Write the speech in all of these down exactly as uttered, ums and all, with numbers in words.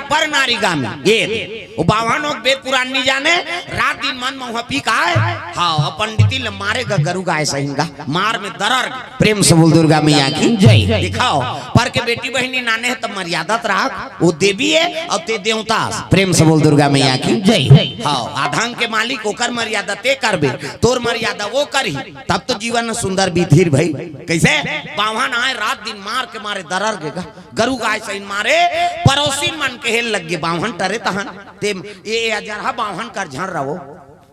पर नारी गामी। ये वो बावन हो, वेद पुराण नहीं जाने, रात दिन मन महुआ पी का आए। हाँ, पंडिती ले मारे गा, गरु गाय सहिन गा, मार में दरर। प्रेम से बोल दुर्गा मैया की जय। दिखाओ, पर के बेटी बहिनी नाने है तब मर्यादा त राख, वो देवी है और ते देवता। प्रेम से बोल दुर्गा मैया की जय। हाँ, आधांग के मालिक ओकर मर्यादा ते करबे, तोर मर्यादा वो करही, तब तो जीवन सुंदर बीतही भाई। कैसे? बावन आए, रात दिन मार के मारे दरर गे गा, गरु गाय सहिन मारे, परोसिन मन के हेल लग गे, बावन टरे तहन। ते ये अजरहा बावन कर झन रहो,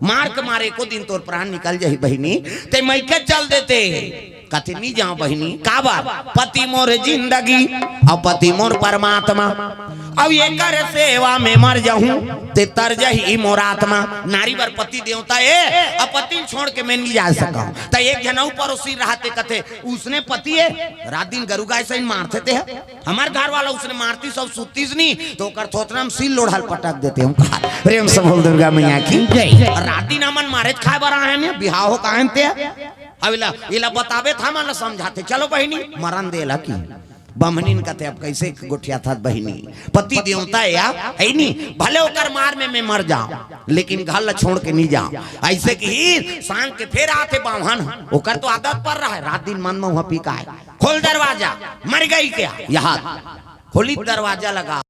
मार के मारे एको दिन तोर प्राण निकल जाही बहिनी, ते मइके चल देते। कथे नी जाओ बहिनी, काबर? पति मोर जिंदगी, अउ पति मोर परमात्मा, अउ एकर सेवा में मर जाहूं, ते तर जाही मोर आत्मा। नारी बर पति देवता ए, अउ पति ल छोड़ के मैं नी जा सकंव। त एक झन अउ परोसी रहते, कथे उसने पति ए, रात दिन गरु गाय सहिन मारथे ते ह। हमर घर वाला उसने मारतीस अउ सुततीस नी, तो ओकर थोथना में सील लोढ़ा ल पटक देते हम। कहा, प्रेम से बोल दुर्गा मैया की जय। रात दिन हमन मारेच खाए बर आए हन, बिहाव हो काहे ते? अब इला, इला बताबे त हमन ला समझाथे, चलो बहिनी, मरन दे ला की। बम्हनीन कथे, अब कैसे गोठियाथस बहिनी? पति देवता ए या, है नी? भले ओकर मार में मैं मर जांव, लेकिन घर ला छोड़ के नी जांव। अइसे कहिस, सांझ के फेर आथे बावन, ओकर तो आदत पर रहे, रात दिन मन महुआ पी का आए। खोल दरवाजा, मर गई क्या? यहाँ खोली दरवाजा लगा।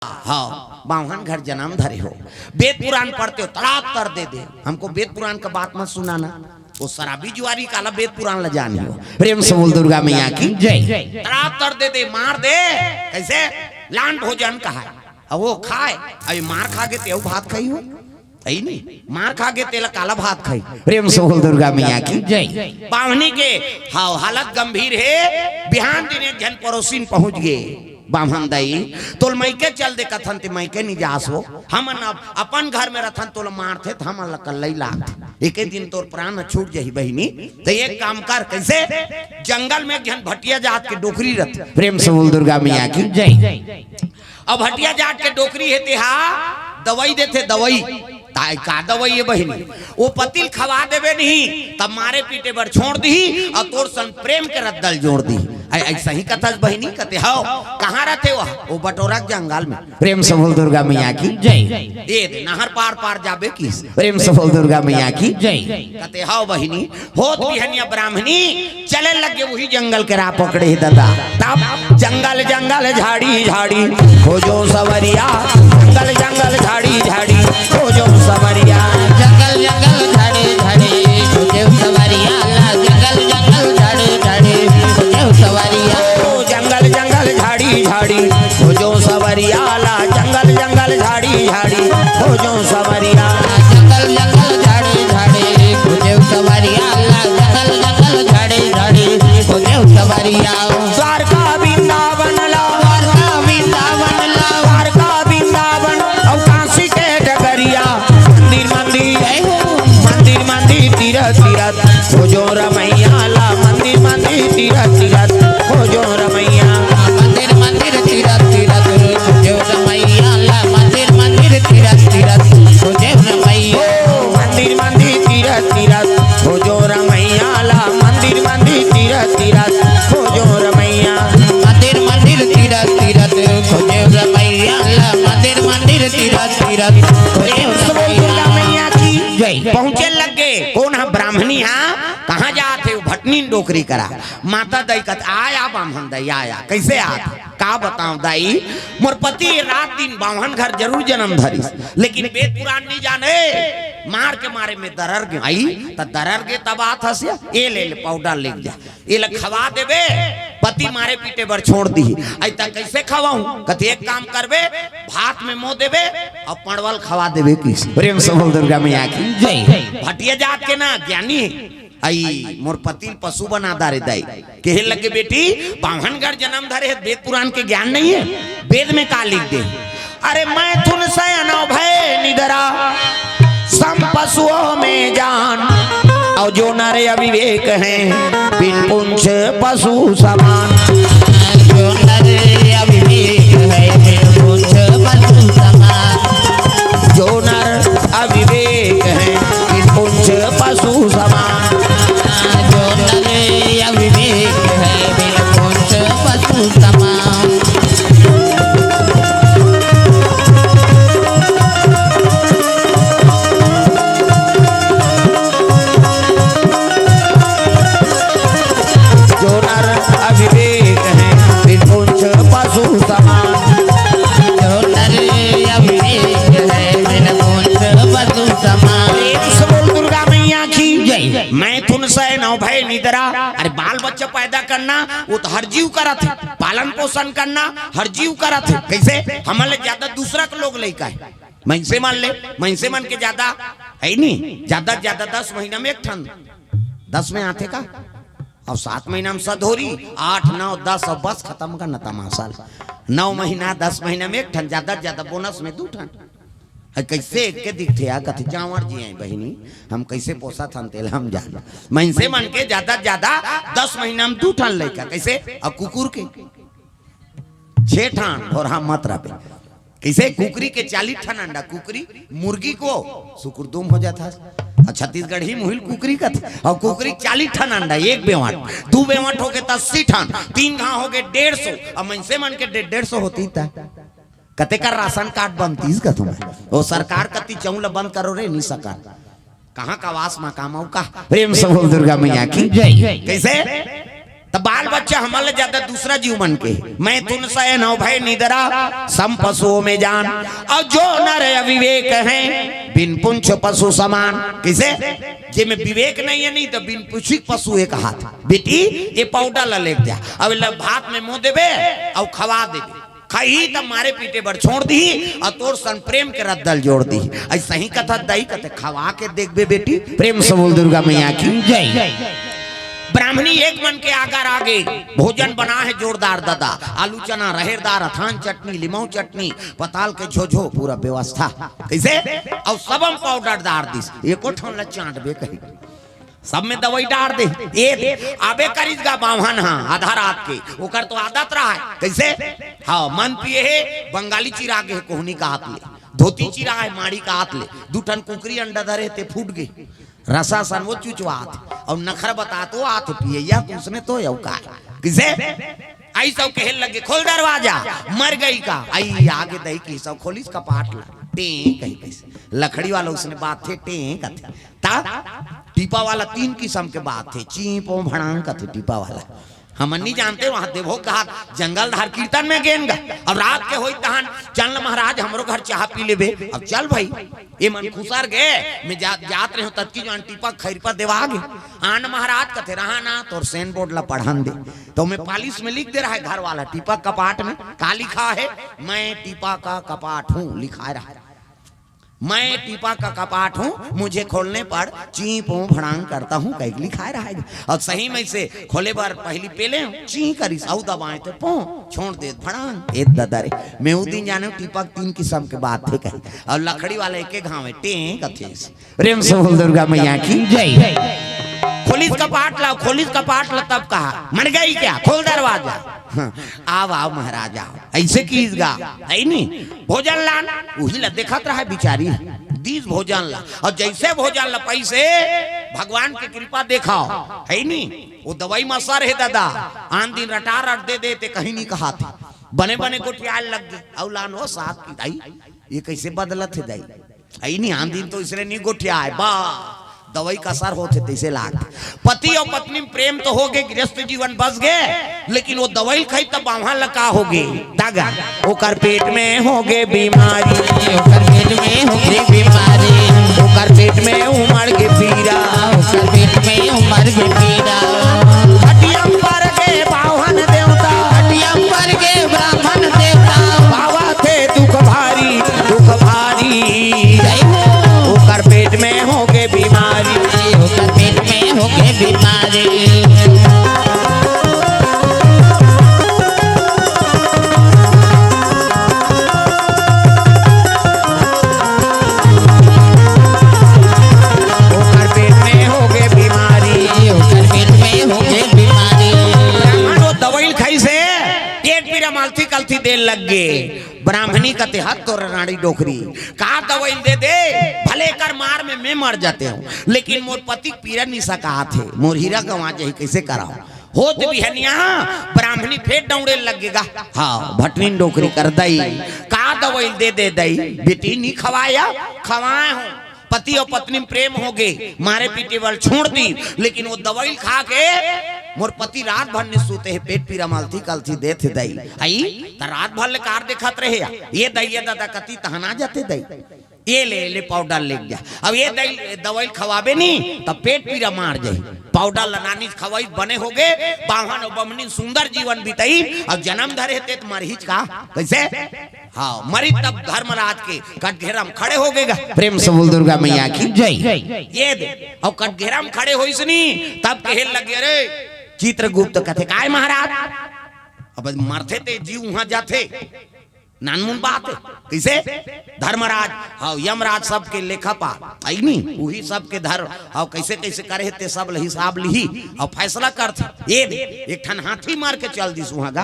हाँ, बावन घर जनम धरे हो, वेद पुराण पढ़ते हो, तड़ाक कर दे दे। हमको वेद पुराण का बात मत सुनाना। वो शराबी जुआरी काला वेद पुराण ला जानी हो। प्रेम से बोल दुर्गा मैया की जय। तड़ाक कर दे दे, मार दे। कैसे? लान भोजन कहा है। अब वो खाए, अभी मार खा के तेऊ भात खाई हो। सही नहीं, मार खा के तेला काला भात खाई। प्रेम से बोल दुर्गा मैया की जय। बावनी के हाव हालत गंभीर हे। बिहान दिन एक झन परोसिन पहुंच गे, बाम्हन दाई, तोल मइके चल दे कथन ते मइके नि जास हो। हमन अब अपन घर में रथन, तोल मारथे त हमन ल कल्लई लागथे। एके दिन तोर प्राण छूट जही बहिनी। त एक काम कर, कैसे? जंगल में एक झन भटिया जात के डोकरी रथे। प्रेम से बोल दुर्गा मैया की जय। अब भटिया जाट के डोकरी हे, तेहा दवई देथे, दवई। ताय का दवई हे बहिनी? वो पति ल खवा देबे नहीं, तब मारे पीटे बर छोड़ दिही, अउ तोर संग प्रेम के रद्दा ल जोड़ दिही। ऐ-, ऐसा ही कथस बहिनी, कथे हव। कहाँ रथे वो? वो बटोरा के जंगल में। प्रेम से बोल दुर्गा मैया की जय। ए दे, नहर पार पार जाबे किस। प्रेम से बोल दुर्गा मैया की जय। कथे हव बहिनी, होत बिहनिया ब्राह्मणी चले लगे वही जंगल के राह पकड़े हे दादा। तब जंगल जंगल झाड़ी झाड़ी खोजो सवरिया, जंगल जंगल झाड़ी झाड़ी खोजो सवरिया। जंगल जंगल झाड़ी झाड़ी खोजो सवरिया ला, जंगल जंगल झाड़ी झाड़ी खोजो सवरिया। ओ जंगल जंगल झाड़ी झाड़ी खोजो सवरिया ला, जंगल जंगल झाड़ी झाड़ी खोजो सवरिया। जंगल जंगल झाड़ी झाड़ी खोजो सवरिया ला, जंगल जंगल झाड़ी झाड़ी खोजो सवरिया। द्वारका वृंदावन ला, द्वारका वृंदावन ला, द्वारका वृंदावन अउ काशी के डगरिया। मंदिर मंदिर, जय हो। मंदिर मंदिर तीरथ तीरथ खोजो रमैया ला, मंदिर मंदिर तीरथ तीरथ खोजो रमैया। मंदिर मंदिर तीरथ तीरथ खोजो रमैया ला, मंदिर मंदिर तीरथ तीरथ खोजो रमैया। ओ मंदिर मंदिर तीरथ तीरथ खोजो रमैया ला, मंदिर मंदिर तीरथ तीरथ खोजो रमैया। मंदिर मंदिर तीरथ तीरथ खोजो रमैया ला, मंदिर मंदिर तीरथ तीरथ खोजो रमैया। दुर्गा मैया की जय। पहुंचे लग गे। कोन हा? ब्राह्मणी हा। कहाँ जात हे? भटनीन डोकरी करा। माता दाई कथे, आया बाम्हन दाई, आया। कैसे आत? का बतावं दाई, मोर पति रात दिन बाम्हन घर जरूर जनम धरिस, लेकिन वेद पुराण नि जाने। मार के मारे में दरर गे। आई त दरर गे तब आत हस या, ए ले ले पाउडर ले जा, एला खवा देबे, पति मारे पीटे बर छोड़ दिही। आई त कैसे खवाऊं? कथे एक काम करबे, भात में मो देबे अउ पड़वल खवा देबे किस। प्रेम से बोल दुर्गा मैया की जय। भटिया जात के ना ज्ञानी हे। आई मोर पति ल पशु बना डारे दाई। कहे लगे, बेटी, बाम्हन घर जनम धरे हे, वेद पुराण के ज्ञान नहीं हे? वेद में का लिख दे? अरे, मैथुन शयन भय निद्रा, सम पशुओं में जान, अउ जो नर अविवेक हैं, बिन पूंछ पशु समान। जो नर अविवेक है, बिन पूंछ पशु समान। जो नर अविवेक हैं, बिन पूंछ पशु समान। जो नर अविवेक है, बिन पूंछ पशु समान। करना, वो तो हर जीव करत हे। पालन पोषण करना हर जीव करत हे। कइसे? हमन ले ज्यादा दूसरा के लोग लइका हे। मनसे मन ले, मनसे मन के ज्यादा हे नहीं, ज्यादा ज्यादा दस महीना में एक ठन, दस में आथे का? अब सात महीना में सधोरी, आठ, नौ, दस, अब बस खतम करना तमाशा ल। नौ महीना, दस महीना में एक ठन, ज्यादा ज्यादा बोनस में दू ठन। अरे कइसे एक के दिखथे यार, कथे जांवर जी हे बहिनी, हम कइसे पोसत हन तेला हम जान। मनसे मन के ज्यादा ज्यादा दस महीना में दू ठन लइका, कइसे? अउ कुकुर के छे ठन, अउ हम मत रहे। कइसे? कुकरी के चालीस ठन अंडा, कुकरी, मुर्गी को सुकुरदुम हो जात हस। अउ छत्तीसगढ़ी मुहिल कुकरी कथे, अउ कुकरी चालीस ठन अंडा, एक बेवंट, दू बेवंट होगे त अस्सी ठन, तीन घांव होगे डेढ़ सौ, अउ मनसे मन के डे-, डेढ़ सौ होती त कते कर राशन कार्ड बनतीस का तुम्हें? वो सरकार कती चौं ल बंद करो रे, नहीं सका। कहाँ का वास मा काम आऊ का? प्रेम से बोल दुर्गा मैया की जय। कइसे? त बाल बच्चा हमन ले ज्यादा दूसरा जीव मन के। मैथुन शयन हव भय निदरा, सम पशुओं में जान। अउ जो नर अविवेक हे, बिन पुंछ पशु समान। कइसे? जेमे विवेक नहीं हे, नहीं त बिन पुंछी पशु एक हाथ। बेटी, ये पाउडर ला लेके जा, अब ल भात में मुंह देबे अउ खवा देबे। खाही त मारे पीटे बर छोड़ दिही, अउ तोर संग प्रेम के रद्दा ल जोड़ दिही। अइसही कथा दई कथे, खवा के देखबे बेटी। प्रेम से बोल दुर्गा मैया की जय। ब्राह्मणी एक मन के आगर आगे, भोजन बना हे जोरदार ददा, आलू चना, रहेर दार, अथान चटनी, लिमऊ चटनी, पताल के झोझो, पूरा व्यवस्था। कइसे? अउ सबम पाउडर डार दिस, एको ठन ल चांटबे कही। सब में दवई डार दे। ए, आबे करिस गा बाम्हन हा, आधा रात के। ओकर तो आदत रहा हे। कइसे? हाँ, मन पिए हे, बंगाली चिरा गे हे, कोहनी का हाथ ले। धोती चिरा हे, माड़ी का हाथ ले। दू ठन कुकरी अंडा धरे हे, ते फूट गे। रसा सन वो चुचवात। अउ नखरा बतात वो आत हे पिए, या तो उसने तो यव का हे। कइसे? अइस अउ कहे लगे, "खोल दरवाजा।" मर गई का? अई आगे दई कइस अउ खोलिस कपाट ला। टें कही कइसे। लकड़ी वाला उसने बात थे, टें कथे। त टीपा वाला तीन किसम के बात हे, चीं पों भड़ांग कथे टीपा वाला। हमन नहीं जानते, वहां देवभोग कहा जंगल धार कीर्तन में गेन गा। अब रात के होई तहन चल महाराज हमरो घर चाह पी लेबे। अब चल भाई, ए मन खुसर गे, मैं जा, जात रहे हूं ततकी जो टीपा खैरपा देवा गे। आन महाराज कथे रहा ना, तोर सेन बोर्ड ला पढ़न दे। तो मैं पालिश में लिख दे रहा हे घर वाला, टीपा कपाट में का लिखा हे? "मैं टीपा का कपाट हूं", लिखा रहा हे। "मैं टीपा का कपाट हूँ, मुझे खोलने पर चीं पों भड़ांग करता हूँ" कहिके लिखाए रहा हे। अउ सही में से खोले बर पहिली पेले हूँ, चीं करिस, अउ दबाए तो पों, छोड़ दे भड़ांग। ए ददा रे, मैं उ दिन जाने हूँ टीपा के तीन किसम के बात हे कही, अउ लकड़ी वाला एके घाव हे, टें कथे। प्रेम से बोल दुर्गा मैया की जय। खोलिस कपाट ला, खोलिस कपाट ला, तब कहा, "मर गई क्या? खोल दरवाजा।" हाँ, "आव, आव महाराज, आव।" अइसे किहिस गा, हे नी? भोजन लान, उही ला देखत रहा बिचारी, दीस भोजन ला। अउ जइसे भोजन ला पइसे, भगवान के कृपा देखाव, हे नी? वो दवई म असर हे ददा, आन दिन रटा रट दे देते, कहीं नहीं कहाथे। बने बने गोठियाए लग गे, अउ लान हो साथ की दाई, ये कइसे बदलत हे दाई? अई नहीं, आन दिन तो इसने नहीं गोठियाए, बा, दवई का असर होथे तइसे लागथे। पति अउ पत्नी में प्रेम तो होगे, गृहस्थ जीवन बस गे, लेकिन वो दवई खाई तब बाम्हन ला का होगे? दागा, ओकर पेट में होगे बीमारी, ओकर पेट में होगे बीमारी, ओकर पेट में उमड़ गे पीरा, ओकर पेट में उमड़ गे पीरा। खटिया पर गे बाम्हन देवता, खटिया पर गे ब्राह्मण देवता, पावा थे दुख भारी, दुख भारी। जय हो। ओकर पेट में होगे बीमारी, ओकर पेट में होगे बीमारी। ओकर पेट में होगे बीमारी, ओकर पेट में होगे बीमारी। ब्राह्मण वो दवई खाइसे, पेट पीरा म अलथी कलथी देन लग गे। ब्राह्मणी कथे, "हत तोर रांड़ी डोकरी, का दवई दे दे, भले कर मार में मैं मर जाते हूँ, लेकिन मोर पति के पीरा नहीं सकात हे, मोर हीरा गंवा जाही, कइसे कराव?" होत बिहनिया ब्राह्मणी फेर डौड़े लग गे गा। हाँ, भटनीन डोकरी कर दई, "का दवई दे दे दई, बेटी नहीं खवाया?" "खवाए हूँ, पति अउ पत्नी में प्रेम होगे, मारे पीटे बर छोड़ दिस, लेकिन वो दवई खा के मोर पति रात भर नहीं सूते हे, पेट पीरा म अलथी कलथी देथे दई।" अई, त रात भर ले कार देखत रहे, ये दई, ये ददा कती तहना जाते दई, ये ले, ले पाउडर लेके जा। अब ये दई, दवई खवाबे नहीं, त पेट पीरा मार जाही। पाउडर ल नानीच खवई बने होगे, बाम्हन अउ बमनी सुंदर जीवन बितई, अउ जन्म धरे हे ते त मरहीच का? कइसे? हाँ, मरी तब धर्मराज के कटघेरा म खड़े होगे गा। प्रेम से बोल दुर्गा मैया की जय। ये दे, अउ कटघेरा म खड़े होइस नी, तब कहे लगे, "अरे चित्रगुप्त," कथे, "काय महाराज?" अब मरथे ते जीव उहाँ जाथे, नानमुन बात हे। कइसे? धर्मराज, हाँ, यमराज सबके लेखापाल, अइ नी? उही सबके धर, हाँ, कइसे कइसे करे हे ते सब ल हिसाब लिही, अउ फैसला करथे। ये दे, एक ठन हाथी मार के चल दिस उहाँ गा,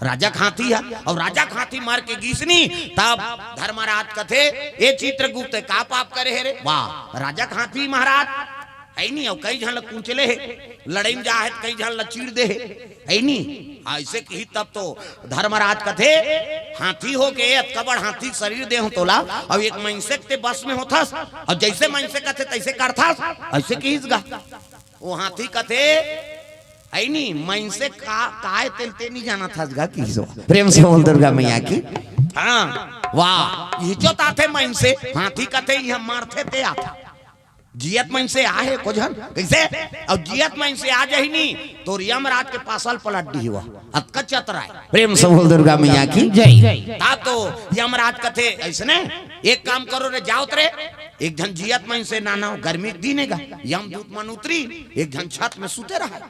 राजा के हाथी हे, अउ राजा के हाथी मार के गिस नी, तब धर्मराज कथे, "ए चित्रगुप्त, का पाप करे हे रे?" वाह, राजा के हाथी महाराज, हे नी? अउ कई झन ल कुचले हे, लड़ई म जा हे, कई झन ल चीर दे हे, हे नी? अइसे किही तब तो धर्मराज कथे, "हाथी हो के अतका बड़ हाथी के शरीर दे हूँ तोला, अउ एक मइनसे के ते बस में होथस, अउ जइसे मइनसे कथे तइसे करथस," अइसे किहिस गा। ओ हाथी कथे, "हे नी, मइनसे का, काय तेल ते नी जानत हस गा," किहिस ओ। प्रेम से बोल दुर्गा मैया की। हाँ, वाह, इही चोत आथे मइनसे, हाथी कथे, "इहाँ मरथे ते आथे।" जियत मइनसे आहे को झन, कइसे? अउ जियत मइनसे आ जाही नी, तोर यमराज के पासल पलट दिही वो। अतका चतरा हे। प्रेम से बोल दुर्गा मैया की जय। ता तो यमराज कथे, "अइसने एक काम करो रे, जाओ त रे, एक झन जियत मइनसे नाना हो, गर्मी के दिन हे गा, यमदूत मन उतरी, एक झन छत में सुते रहा।"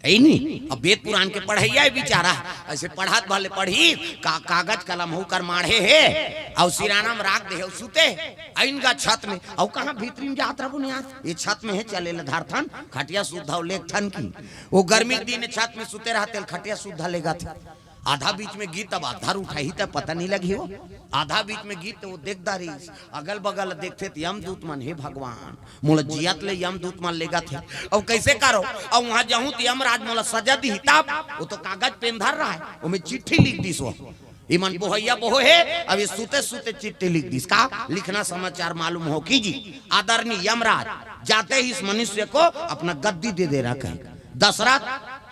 हे नी? अब वेद पुराण के पढ़इया हे बिचारा, अइसे पढ़त भले पढ़ही, का-, कागज कलम हउ कर माढ़े हे, अउ सिराना म राख दे हे, अउ सुते हे, अइन गा छत में, अउ कहाँ भीतरी म जात रहबो न यार, ये छत में हे, चले ल धरथन, खटिया सुद्धा अउ लेगथन की। वो गर्मी के दिन छत में सुते रहथे, खटिया सुद्धा लेगथे। आधा बीच में गिस तब आधा उठाही त पता नहीं लगी हो। आधा बीच में गिस त वो देखदा रहिस, अगल बगल देखथे त यमदूत मन, "हे भगवान, मोला जियत ले यमदूत मन लेगथे, अउ कइसे करो? अउ उहाँ जाहूँ त यमराज मोला सजा दिही तब।" वो तो कागज पेन धर रहा हे, ओमे चिट्ठी लिख दिस वो, "इमन बोहइया बोहे हे, अब ये सुते सुते चिट्ठी लिख दिस।" का लिखना समाचार मालूम हो कीजिए, "आदरणीय यमराज, जाते ही इस मनुष्य को अपना गद्दी दे देना," कहे। दशरथ,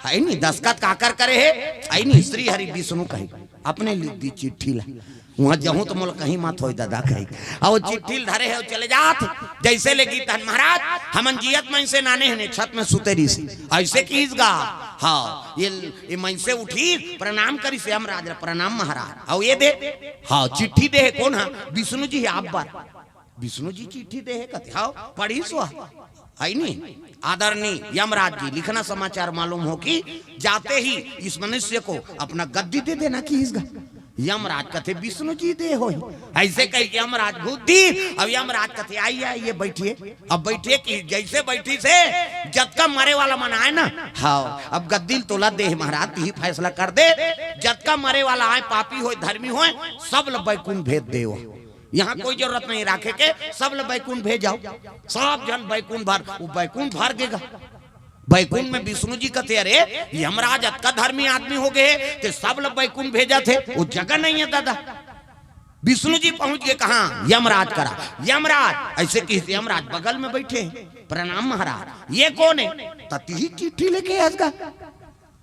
हे नी, दस्तखत काकर करे हे, हे नी, श्री हरि विष्णु कहे, अपने लिख दी चिट्ठी ला। उहाँ जाहूँ त मोला कहीं मत होय दादा कहे। अउ चिट्ठी ल धरे हे, अउ चले जात, जइसे ले गिस तहन, "महाराज, हमन जियत मइनसे नाने हन, छत में सुते रहिस।" अइसे किहिस गा। हाँ, ये, ये मइनसे उठिस, प्रणाम करिस यमराज ल, "प्रणाम महाराज।" अउ ये दे, हाँ, चिट्ठी दे हे कोन हा? विष्णु जी हे आप बर। विष्णु जी चिट्ठी दे हे कथे, हाँ, पढ़िस वो। हे नी? "आदरणीय यमराज जी, लिखना समाचार मालूम हो कि जाते ही इस मनुष्य को अपना गद्दी दे देना," किहिस गा। यमराज कथे, "विष्णु जी दे होही।" अइसे कहिके यमराज घूँस दिस। अब यमराज कथे, "आइए, आइए, बैठिए।" अब बइठे कि जइसे बइठिस हे, "जतका मरे वाला मन आय ना, हाँ, अब गद्दी ल तोला दे हे महाराज, तिही फैसला कर दे, जतका मरे वाला आय, पापी होय, धर्मी होय, सब ल बैकुंठ भेज देव।" यहाँ कोई जरूरत नहीं राखे के, सब ल बैकुंठ भेजव। सब झन बैकुंठ भर, वो बैकुंठ भर गे गा। बैकुंठ में विष्णु जी कथे, "अरे यमराज, अतका धर्मी आदमी हो गे हे, ते सब ल बैकुंठ भेजत हे, वो जगह नहीं हे दादा।" विष्णु जी पहुँच गे कहाँ? यमराज करा। "यमराज," अइसे किहिस, यमराज बगल में बइठे हे, "प्रणाम महाराज।" "ये कोन हे?" "त तिही चिट्ठी लेके आस गा।"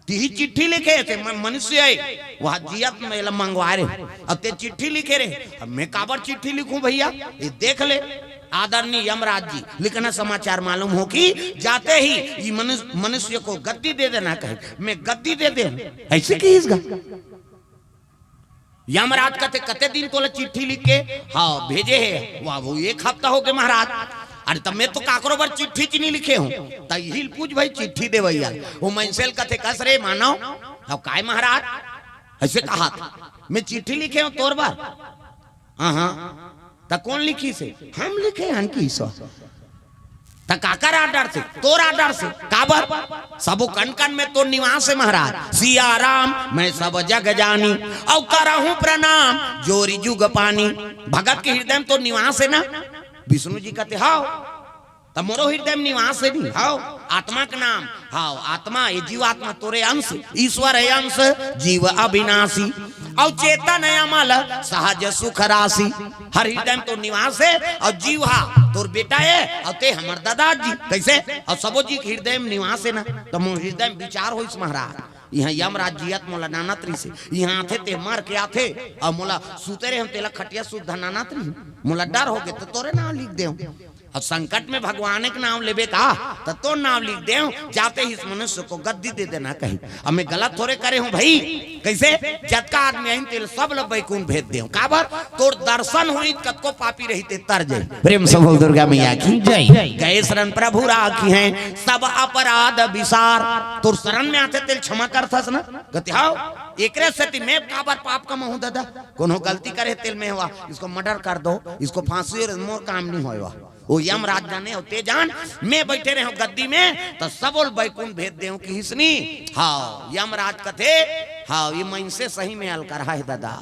तिही चिट्ठी लिखे हे, ते म-, मनुष्य हे, वो जियत में एला मंगवाय रहे। अब ते चिट्ठी लिखे रहे, अब मैं काबर चिट्ठी लिखूं भइया? ये देख ले, आदरणीय यमराज जी, लिखना समाचार मालूम हो कि जाते ही ये मनुष्य, मनुष्य को गद्दी दे देना कहे, मैं गद्दी दे देहूं, अइसे किहिस गा। यमराज कथे, "कते दिन तोला चिट्ठी लिख के?" "हाँ, भेजे हे।" "वाह, वो एक हफ्ता हो गे महाराज।" "अरे, त मैं तो काकरो बर चिट्ठीच नहीं लिखे हूँ।" त इही ल पूछ भई, चिट्ठी देवइया ल। वो मइनसे ल कथे, "कस रे मानव?" "अब काय महाराज?" अइसे कहा था, "मैं चिट्ठी लिखे हूँ तोर बर।" "हाँ, हाँ।" "त कोन लिखिस हे?" "हम लिखे हन," किहिस। "त काकर आर्डर से?" "तोर आर्डर से।" "काबर?" "सबो कन कन में तोर निवास हे महाराज।" "सिया राम मैं सब जग जानी, अउ करहूं प्रणाम जोरी जुग पानी।" भगत के हृदय में तोर निवास हे ना? विष्णु जी कथे, "हव।" "त मोरो हृदय में निवास हे नी?" "हव।" "आत्मा के नाम?" "हव।" "आत्मा, ये जीवात्मा तोरे अंश, ईश्वर हे अंश, जीव अविनाशी, अउ चेतन हे अमल, सहज सुख राशि।" हर हृदय में तोर निवास हे, अउ जीव हा तोर बेटा हे, अउ ते हमर दादाजी। कइसे? अउ सबो जी के हृदय में निवास हे ना, त मोर हृदय में विचार होइस महाराज, इहाँ यमराज जियत मोला नानत रहिसे, इहाँ आथे ते मर के आथे, अउ मोला सुते रहे हम तेला खटिया सुद्धा नानत रही, मोला डर हो गे त तोरे नाम लिख देव। अउ संकट में भगवान के नाम लेबे का, त तोर नाम लिख देंव, जाते ही इस मनुष्य को गद्दी दे देना कही। अब मैं गलत थोरे करे हंव भई, कइसे? जतका आदमी आइन तेला सब ल बैकुंठ भेज देंव। काबर? तोर दर्शन होही त कतको पापी रहिथे तर जाही। प्रेम से बोल दुर्गा मैया की जय। गए शरण प्रभु राखिहैं सब अपराध बिसार। तोर शरण में आथे तेला क्षमा करथस ना? कथे हव, एकरे सेती मैं काबर पाप कमाहूं दादा? कोनो गलती करे तेला मैं हवा, इसको मर्डर कर दो, इसको फांसी हो, मोर काम नहीं होय वा। वो यमराज जाने अउ ते जान, मैं बइठे रहेंव गद्दी में, त सबो ल बैकुंठ भेज देंव किहिस नी। हव, यमराज कथे, हव, ये मइनसे सही में अलकरहा हे दादा।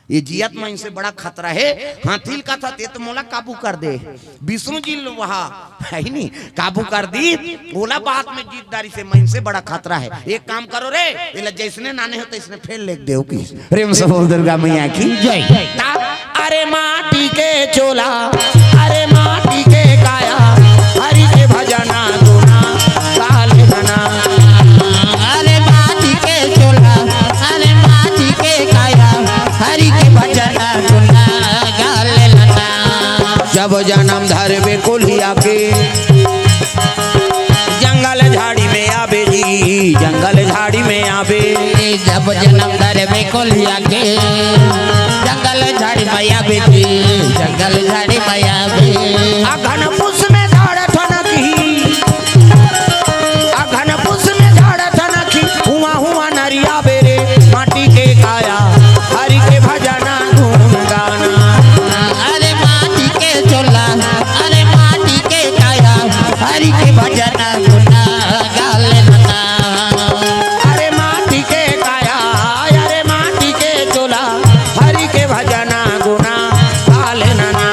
ये जियत मइनसे बड़ा खतरा हे। हाथी ल कथस, ये तो मोला काबू कर दे। विष्णु जी ल वहा हे नी, काबू कर दिस, ओला बाद में जीत डारिस, मइनसे बड़ा खतरा हे। एक काम करो रे, एला जइसने नाने हो तइसने फेर लेग देव किहिस। प्रेम से बोल दुर्गा मैया की जय। ता, अरे माटी के चोला, अरे माटी के काया, हरि के भजना गुना गाले नना। अरे माटी के चोला, अरे माटी के काया, हरि के भजना गुना गाले नना। जब जनम धरबे कोलिया के, जंगल झाड़ी में आबे जी, जंगल झाड़ी में आबे। जब जनम धरबे कोलिया के, जंगल झाड़ी में आबे जी, जंगल झाड़ी में आबे। अघन पुस में झाड़ ठनकही, अघन पुस में झाड़ ठनकही, हुआ हुआ नरिया बेरे, माटी के काया, हरि के भजना गुण गाना। अरे माटी के चोला, अरे माटी के काया, हरि के भजना गुना गाले नना। अरे माटी के काया, अरे माटी के चोला, हरि के भजना गुना गाले नना।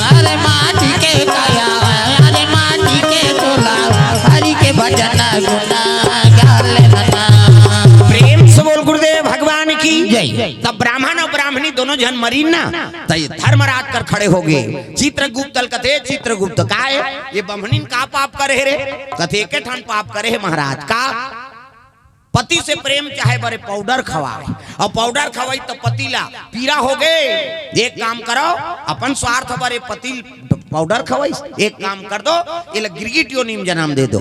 अरे माटी के काया, अरे माटी के चोला, हरि के भजना गुना गाले नना। प्रेम से बोल गुरुदेव भगवान की जय। तब ब्राह्मण अउ ब्राह्मणी दोनों झन मरिन ना, त ये धर्मराज कर खड़े होगे। चित्रगुप्त ल कथे, चित्रगुप्त काय, ये बम्हनिन का पाप करे हे रे? कथे, एके ठन पाप करे हे महाराज। का? पति से प्रेम चाहे बरे पाउडर खवाय, अउ पाउडर खवाय त पति ला पीरा होगे। एक काम करो, अपन स्वार्थ बरे पति ल पाउडर खवाइस, एक काम कर दो, एला गिरगिट योनि में जनम दे दो।